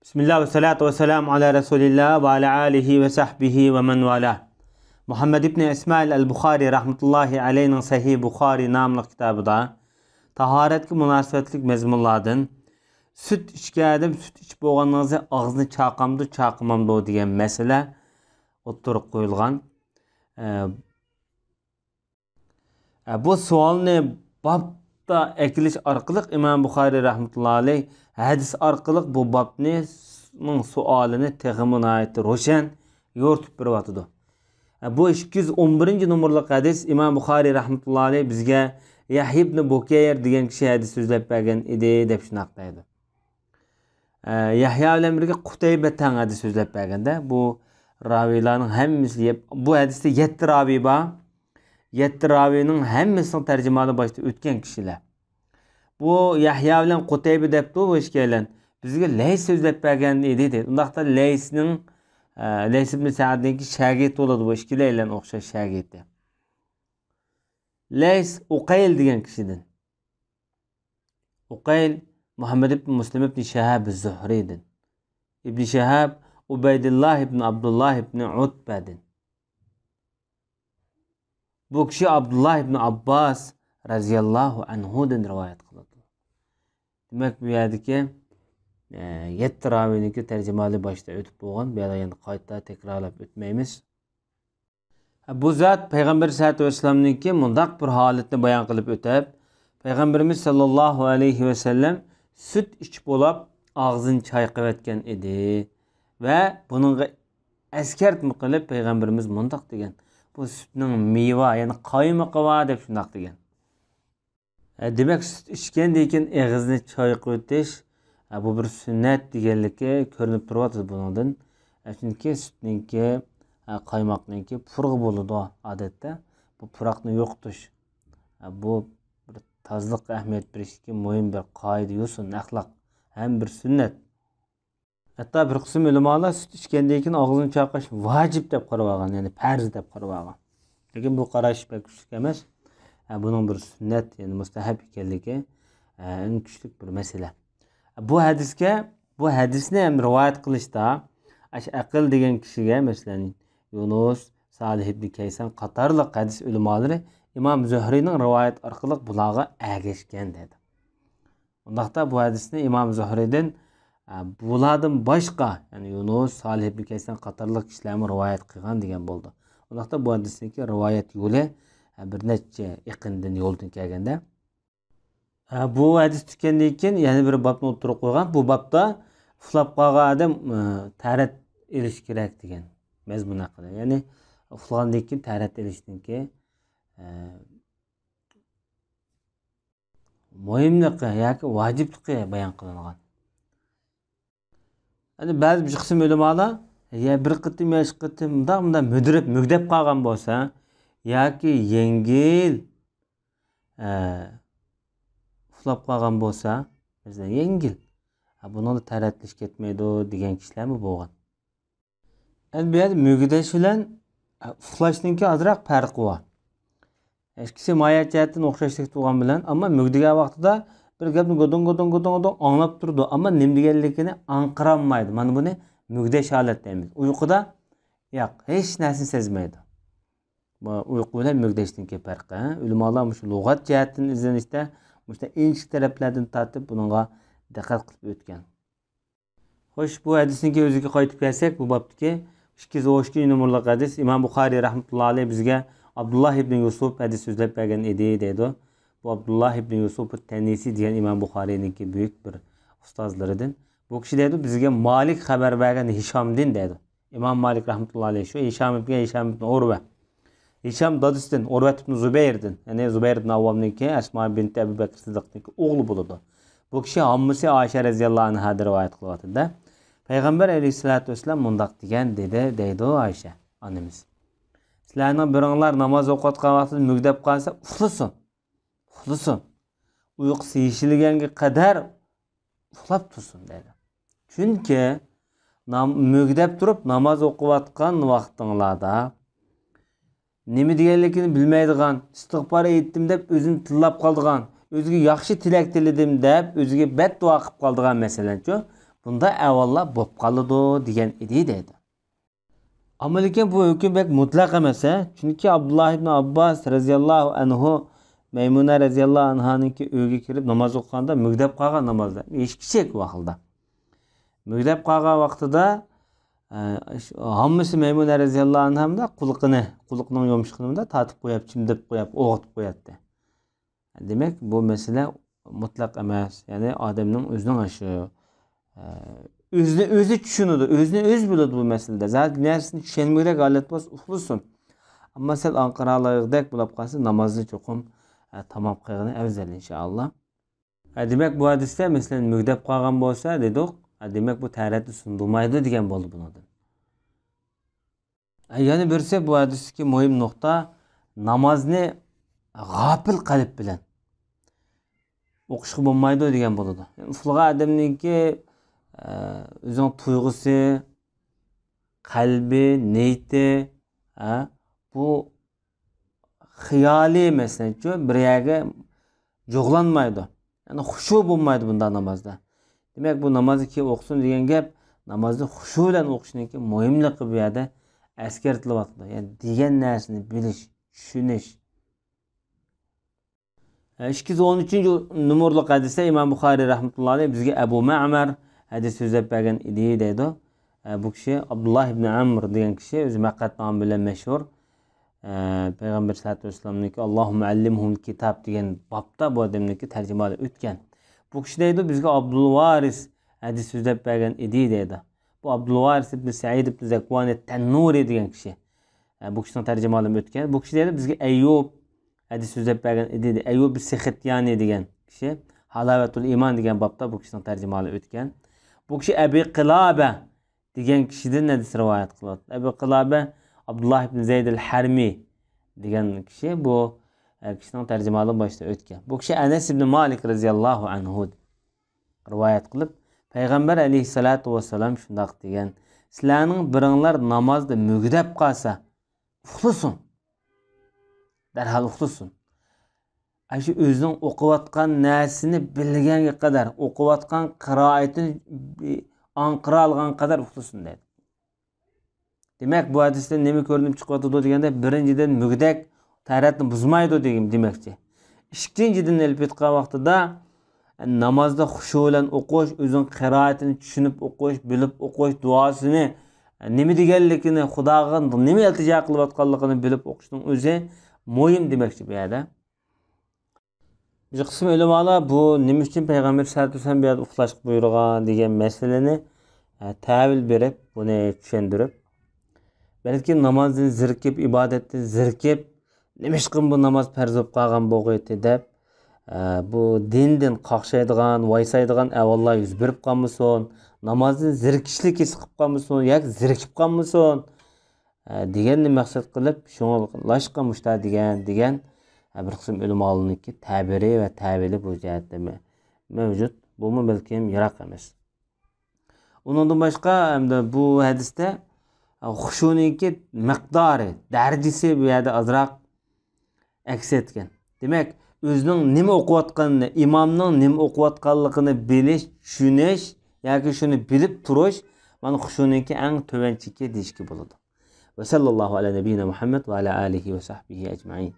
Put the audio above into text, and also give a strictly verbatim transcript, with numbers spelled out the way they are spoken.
بىسمىللا ۋەسسالاتۇ ۋەسسالامۇ ئالا رەسۇلىللا ۋە ئالا ئالىھى ۋە سەھبىھى ۋە مەن ۋالا. مۇھەممەد ئىبنى ئىسمائىل ئەل بۇخارى رەھمەتۇللاھى ئەلەيھنىڭ سەھىھ بۇخارى ناملىق كىتابىدا تاھارەتكە مۇناسىۋەتلىك مەزمۇنلاردىن، سۈت ئىچكەن ئادەم سۈت ئىچىپ بولغاندىن كېيىن ئاغزىنى چايقامدۇ، چايقىمامدۇ دېگەن مەسىلە ئوتتۇرىغا قويۇلغان. ئە، ئە، بۇ سوئالنى بابتا ئەكېلىش ئارقىلىق ئىمام بۇخارىي رەھمەتۇللا ئەلەيھ ھەدىس ئارقىلىق بۇ بابنى، نىڭ سوئالىنى تېخىمۇ ناھايىتى روشەن يورۇتۇپ بېرىۋاتىدۇ. ئە، بۇ ئىككى يۈز ئون بىرىنچى نومۇرلۇق ھەدىس ئىمام بۇخارىي رەھمەتۇللا ئەلەيھ بىزگە يەھيا ئىبنى بۇكەير دېگەن كىشى ھەدىس سۆزلەپ بەرگەن ئىدى دەپ شۇنداق دەيدۇ. ئە، يەھيا بىلەن بىرگە قۇتەيبە تەڭ ھەدىس سۆزلەپ بەرگەندە، بۇ راۋىيلارنىڭ ھەممىسى، بۇ ھەدىستە يەتتە راۋىي بار. يەتتە راۋىينىڭ ھەممىسىنىڭ تەرجىمىھالى باشتا ئۆتكەن كىشىلەر. بۇ يەھيا بىلەن قۇتەيبە دەپتۇ بۇ ئىككىيلەن. بىزگە لەيس سۆزلەپ بەرگەن ئىدى دەيدۇ. ئۇنداقتا لەيسنىڭ، ئە، لەيس ئىبن سەئدنىڭكى شاگىرتى بولىدۇ، بۇ ئىككىيلەن ئوخشاش شاگىرتى. لەيس ئۇقەيل دېگەن كىشىدىن. ئۇقەيل مۇھەممەد ئىبن مۇسلىم ئىبن شەھاب زۇھرىدىن. ئىبن شەھاب ئۇبەيدۇللا ئىبن ئابدۇللا ئىبن ئۇتبەدىن. بۇ كىشى ئابدۇللا ئىبن ئابباس رەزىياللاھۇ ئەنھۇدىن رىۋايەت قىلىدۇ. دېمەك، بۇ يەردىكى، ئە، يەتتە راۋىينىڭكى تەرجىمىھالى باشتا ئۆتۈپ بولغان، بۇ يەردە يەنە قايتا تەكرارلاپ ئۆتمەيمىز. بۇ زات پەيغەمبەر سەللەللاھۇ ئەلەيھى ۋەسەللەمنىڭكى مۇنداق بىر ھالىتىنى بايان قىلىپ ئۆتۈپ، پەيغەمبىرىمىز سەللەللاھۇ ئەلەيھى ۋەسەللەم سۈت ئىچىپ بولاپ ئاغزىنى چايقىۋەتكەن ئىدى ۋە بۇنىڭغا ئەسكەرتمە قىلىپ پەيغەمبىرىمىز مۇنداق دېگەن، بۇ سۈتنىڭ مېۋە، يەنى قايمىقى بار دەپ شۇنداق دېگەن. ئە، دېمەك، سۈت ئىچكەندىن كېيىن ئېغىزنى چايقىۋېتىش، ئە، بۇ بىر سۈننەت دېگەنلىكى كۆرۈنۈپ تۇرۇۋاتىدۇ بۇنىڭدىن. ئە، چۈنكى سۈتنىڭكى، ئە، قايماقنىڭكى پۇرىقى بولىدۇ ئادەتتە. بۇ پۇراقنى يوقىتىش، ئە، بۇ بىر تازىلىققا ئەھمىيەت بېرىشتىكى مۇھىم بىر قائىدە، يوسۇن، ئەخلاق ھەم بىر سۈننەت. ھەتتا بىر قىسىم ئۆلىمالار سۈت ئىچكەندىن كېيىن ئاغزىنى چايقاش ۋاجىپ دەپ قارىۋالغان، يەنى پەرز دەپ قارىۋالغان. لېكىن بۇ قاراش بەك كۈچلۈك ئەمەس. ھە، بۇنىڭ بىر سۈننەت، يەنى مۇستەھەب ئىكەنلىكى، ھە، ئەڭ كۈچلۈك بىر مەسىلە. بۇ ھەدىسكە، بۇ ھەدىسنى ھەم رىۋايەت قىلىشتا، ئاشۇ ئەقىل دېگەن كىشىگە، مەسىلەن، يۇنۇس، سالىھ ئىبن كەيسان قاتارلىق ھەدىس ئۆلىمالىرى ئىمام زۆھرىنىڭ رىۋايەت ئارقىلىق بۇلارغا ئەگەشكەن دەيدۇ. ئۇنداقتا بۇ ھەدىسنى ئىمام زۆھرىدىن، ئە، بۇلاردىن باشقا، يەنى يۇنۇس، سالىھ ئىبن كەيسان قاتارلىق كىشىلەرمۇ رىۋايەت قىلغان دېگەن بولىدۇ. ئۇنداقتا بۇ ھەدىسنىڭكى رىۋايەت يولى، ئە، بىر نەچچە ئېقىندىن، يولدىن كەلگەندە. ئە، بۇ ھەدىس تۈگىگەندىن كېيىن يەنە بىر بابنى ئوتتۇرىغا قويغان. بۇ بابتا ئۇخلاپ قالغان ئادەم، ئە، تەھارەت ئېلىش كېرەك دېگەن مەزمۇن ھەققىدە. يەنى ئۇخلىغاندىن كېيىن تەھارەت ئېلىشنىڭكى، ئە، مۇھىملىقى ياكى ۋاجىپلىقى بايان قىلىنغان. ئەنە بەزى بىر قىسىم ئۆلىمالار، يا بىر قېتىم يا ئىككى قېتىم مۇنداق، مۇنداق مۈدۈرۈپ، مۈگدەپ قالغان بولسا ياكى يەڭگىل، ئە، ئۇخلاپ قالغان بولسا، مەسىلەن، يەڭگىل، ئە، بۇنىڭدا تەھارەت ئېلىش كەتمەيدۇ دېگەن كىشىلەرمۇ بولغان. ئەمدى بۇ يەردە مۈگدەش بىلەن ئۇخلاشنىڭكى ئازراق پەرقى بار. ئىككىسى ماھىيەت جەھەتتىن ئوخشاشلىق تۇرغان بىلەن، ئەمما مۈگدىگەن ۋاقتىدا بىر گەپنى گۇدۇڭ، گۇدۇڭ، گۇدۇڭ، گۇدۇڭ ئاڭلاپ تۇرىدۇ، ئەمما نېمە دېگەنلىكىنى ئاڭقىرالمايدۇ. مانا بۇنى مۈگدەش ھالەت دەيمىز. ئۇيقۇدا ياق، ھېچ نەرسىنى سەزمەيدۇ. بۇ ئۇيقۇ بىلەن مۈگدەشنىڭكى پەرقى. ئۆلىمالار مۇشۇ لۇغەت جەھەتتىن ئىزدىنىشتە مۇشۇنداق ئىنچىكە تەرەپلەردىن تارتىپ بۇنىڭغا دىققەت قىلىپ ئۆتكەن. خوش، بۇ ھەدىسنىڭكى ئۆزىگە قايتىپ كەلسەك، بۇ بابتىكى ئىككى يۈز ئون ئىككىنچى نومۇرلۇق ھەدىس، ئىمام بۇخارىي رەھمەتۇللا ئەلەيھ بىزگە ئابدۇللا ئىبنى يۈسۈپ ھەدىس سۆزلەپ بەرگەن ئىدى دەيدۇ. بۇ ئابدۇللا ئىبنى يۈسۈپ تەنىسى دېگەن ئىمام بۇخارىينىڭكى بۈيۈك بىر ئۇستازلىرىدىن. بۇ كىشى دەيدۇ، بىزگە مالىك خەۋەر بەرگەن ھىشامدىن دەيدۇ. ئىمام مالىك رەھمەتۇللا ئەلەيھ شۇ ھىشام ئىبن، ھىشام ئىبن ئۇرۋە. ھىشام دادىسىدىن، ئۇرۋەت ئىبن زۇبەيردىن، يەنى زۇبەير ئىبن ئاۋۋامنىڭكى، ئەسما بىنت ئەبۇ بەكر سىددىقنىڭكى ئوغلى بولىدۇ. بۇ كىشى ھاممىسى ئائىشە رەزىياللاھۇ ئەنھادىن رىۋايەت قىلىۋاتىدۇ-دە. پەيغەمبەر ئەلەيھىسسالاتۇ ۋەسسالام مۇنداق دېگەن دېدى، دەيدۇ ئائىشە ئانىمىز. سىلەرنىڭ بىرىڭلار ناماز ئوقۇۋاتقان ۋاقتىدا مۈگدەپ قالسا، ئۇخلىسۇن. ئۇخلىسۇن. ئۇيقۇسى يېشىلگەنگە قەدەر ئۇخلاپ تۇرسۇن دەيدۇ. چۈنكى نام-، مۈگدەپ تۇرۇپ ناماز ئوقۇۋاتقان ۋاقتىڭلاردا نېمە دېگەنلىكىنى بىلمەيدىغان، ئىستىغپار ئېيتتىم دەپ ئۆزىنى تىللاپ قالىدىغان، ئۆزىگە ياخشى تىلەك تىلىدىم دەپ ئۆزىگە بەددۇئا قىلىپ قالىدىغان مەسىلەنچۇ، بۇنداق ئەھۋاللار بولۇپ قالىدۇ دېگەن ئىدى دەيدۇ. ئەمما لېكىن بۇ ھۆكۈم بەك مۇتلەق ئەمەس، ھە؟ چۈنكى ئابدۇللا ئىبن ئابباس رەزىياللاھۇ ئەنھۇ، مەيمۇنە رەزىياللاھۇ ئەنھانىڭكى ئۆيىگە كىرىپ ناماز ئوقۇغاندا مۆگدەپ قالغان نامازدا، ھېچ كىشى يوق ۋاقىتتا. مۆگدەپ قالغان ۋاقتىدا، ئە، ھەممىسى مەيمۇنە رەزىياللاھۇ ئەنھا قۇلىقىنى، قۇلىقىنىڭ يومشىقىنى بۇنداق تارتىپ قويۇپ، چىمدىپ قويۇپ، ئوغۇتۇپ قوياتتى. دېمەك، بۇ مەسىلە مۇتلەق ئەمەس. يەنى ئادەمنىڭ ئۆزىنىڭ شۇ، ئە، ئۆزىنى ئۆزى چۈشىنىدۇ، ئۆزىنى ئۆزى بىلىدۇ بۇ مەسىلىدە. زادى نەرسىنى چۈشەنمىگۈدەك ھالەت بولسا ئۇخلىسۇن. ئەمما سەل ئاڭقىرالايدەك بولۇپ قالسا، نامازنى چوقۇم، ئە، تامام قىلغىنى ئەۋزەل، ئىنشائاللا. ھە، دېمەك، بۇ ھەدىستە، مەسىلەن، مۆگدەپ قالغان بولسا، دېدۇق، ھە، دېمەك، بۇ تەھارەتنى سۇندۇرمايدۇ دېگەن بولدى بۇنىڭدىن. ھە، يەنە بىرسى، بۇ ھەدىستىكى مۇھىم نۇقتا، نامازنى غاپىل قەلب بىلەن ئوقۇشقا بولمايدۇ دېگەن بولىدۇ. يەنى ئۇخلىغان ئادەمنىڭكى، ئە، ئۆزىنىڭ تۇيغۇسى، قەلبى، نىيىتى، ھە، بۇ خىيالىي، مەسىلەنچۇ، بىر يەرگە جۇغلانمايدۇ. يەنى خۇشۇ بولمايدۇ بۇنداق نامازدا. دېمەك، بۇ نامازنى كېيىن ئوقۇسۇن دېگەن گەپ، نامازنى خۇشۇ بىلەن ئوقۇشنىڭكى مۇھىملىقى بۇ يەردە ئەسكەرتىلىۋاتىدۇ. يەنى دېگەن نەرسىنى بىلىش، چۈشىنىش. ئىككى يۈز ئون ئۈچىنچى نومۇرلۇق ھەدىستە ئىمام بۇخارىي رەھمەتۇللاھى ئەلەيھ بىزگە ئەبۇ مەمەر ھەدىس سۆزلەپ بەرگەن ئىدى دەيدۇ. ئە، بۇ كىشى ئابدۇللا ئىبن ئەمر دېگەن كىشى، ئۆزى مەقئەت نامى بىلەن مەشھۇر. ئە، پەيغەمبەر سەللەللاھۇ ئەلەيھى ۋەسەللەمنىڭكى «ئاللاھۇممە ئەللىمھۇل كىتاب» دېگەن بابتا بۇ ئادەمنىڭكى تەرجىمىھالى ئۆتكەن. بۇ كىشى دەيدۇ، بىزگە ئابدۇلۋارىس ھەدىس سۆزلەپ بەرگەن ئىدى دەيدۇ. بۇ ئابدۇلۋارىس ئىبن سەئىد ئىبن زەكۋانى تەننۇرى دېگەن كىشى. ئە، بۇ كىشىنىڭ تەرجىمىھالىمۇ ئۆتكەن. بۇ كىشى دەيدۇ، بىزگە ئەييۇب ھەدىس سۆزلەپ بەرگەن ئىدى. ئەييۇب سېختىيانى دېگەن كىشى. ھالاۋەتۇل ئىمان دېگەن بابتا بۇ كىشىنىڭ تەرجىمىھالى ئۆتكەن. بۇ كىشى ئەبى قىلابە دېگەن كىشىدىن ھەدىس رىۋايەت قىلىۋاتىدۇ. ئەبى قىلابە ئابدۇللا ئىبن زەيد ئەل ھەرمى دېگەن كىشى، بۇ، ئە، كىشىنىڭ تەرجىمىھالى باشتا ئۆتكەن. بۇ كىشى ئەنەس ئىبن مالىك رەزىياللاھۇ ئەنھۇ رىۋايەت قىلىپ، پەيغەمبەر ئەلەيھىسسالاتۇ ۋەسسالام شۇنداق دېگەن، سىلەرنىڭ بىرىڭلار نامازدا مۆگدەپ قالسا، ئۇخلىسۇن. دەرھال ئۇخلىسۇن. ئاشۇ ئۆزىنىڭ ئوقۇۋاتقان نەرسىنى بىلگەنگە قەدەر، ئوقۇۋاتقان قىرائىتىنى ئاڭقىرالىغان قەدەر ئۇخلىسۇن دەيدۇ. دېمەك، بۇ ھەدىستىن نېمە كۆرۈنۈپ چىقىۋاتىدۇ دېگەندە، بىرىنچىدىن، مۆگدەك تەھارەتنى بۇزمايدۇ دېگەن، دېمەكچى. ئىككىنچىدىن، ئېلىپ ئېيتقان ۋاقتىدا، نامازدا خۇشۇ بىلەن ئوقۇش، ئۆزىنىڭ قىرائىتىنى چۈشىنىپ ئوقۇش، بىلىپ ئوقۇش، دۇئاسىنى، نېمە دېگەنلىكىنى، خۇداغا نېمە ئىلتىجا قىلىۋاتقانلىقىنى بىلىپ ئوقۇشنىڭ ئۆزى مۇھىم دېمەكچى بۇ يەردە. بىر قىسىم ئۆلىمالار بۇ نېمە ئۈچۈن پەيغەمبەر سەللەللاھۇ ئەلەيھى ۋەسەللەم بۇ يەردە ئۇخلاشقا بۇيرۇغان دېگەن مەسىلىنى، ئە، تەۋىل بېرىپ، بۇنى چۈشەندۈرۈپ، بەلكى نامازدىن زېرىكىپ، ئىبادەتتىن زېرىكىپ، نېمىشقىمۇ بۇ ناماز پەرز بولۇپ قالغان بولغىيتى دەپ، ئە، بۇ دىندىن قاقشايدىغان، ۋايسايدىغان ئەھۋاللار يۈز بېرىپ قالمىسۇن، نامازدىن زېرىكىشلىك ھېس قىلىپ قالمىسۇن ياكى زېرىكىپ قالمىسۇن. ئە، دېگەننى مەقسەت قىلىپ، شۇڭلاشقا مۇشتا دېگەن، دېگەن، ئە، بىر قىسىم ئۆلىمالارنىڭكى تەبىرى ۋە تەۋىلى بۇ جەھەتتە مە-، مەۋجۇت. بۇمۇ بەلكىم يىراق ئەمەس. ئۇنىڭدىن باشقا، ئەمدى بۇ ھەدىستە، ئە، خۇشۇنىڭكى مىقدارى، دەرىجىسى بۇ يەردە ئازراق ئەكس ئەتكەن. دېمەك، ئۆزىنىڭ نېمە ئوقۇۋاتقىنىنى، ئىمامنىڭ نېمە ئوقۇۋاتقانلىقىنى بىلىش، چۈشىنىش ياكى شۇنى بىلىپ تۇرۇش، مانا، خۇشۇنىڭكى ئەڭ تۆۋەن چېكى دېيىشكە بولىدۇ. وصلى الله على نبينا محمد وعلى آله وصحبه أجمعين.